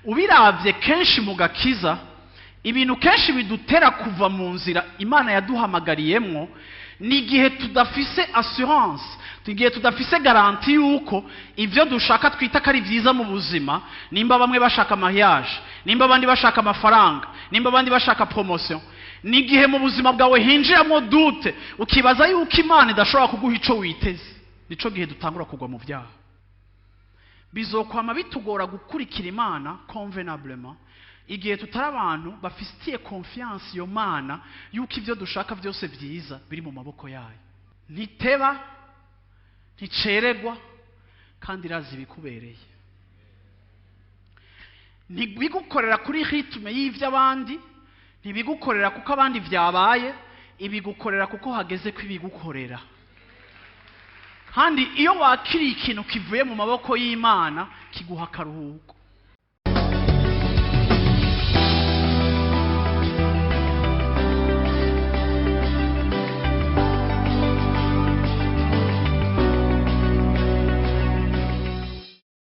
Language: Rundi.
Ubiravye kenshi mu gakiza, ibintu kenshi bidutera kuva mu nzira Imana yaduhamagariyemwo ni igihe tudafise assurance, igihe tudafise garantie yuko ibyo dushaka twita ko ari byiza mu buzima. Nimba bamwe bashaka mariage, nimba abandi bashaka amafaranga, nimba abandi bashaka promotion, ni igihe mu buzima bwawe hinjiramo doute, ukibaza yuko Imana idashobora kuguha ico witeze. Nico gihe dutangura kugwa mu byaha. Bizokwama bitugora gukurikira Imana convenablement igihe tutari abantu bafitiye confiance iyo Mana, yuko ibyo dushaka byose byiza biri mu maboko yayo. Ntiteba, nticeregwa, kandi irazi ibikubereye. Ntibigukorera kuri rythme y'iby'abandi, ntibigukorera kuko abandi byabaye, ibigukorera kuko hageze ko ibigukorera. Kandi iyo wakiriye ikintu kivuye mu maboko y'Imana, kiguha akaruhuko.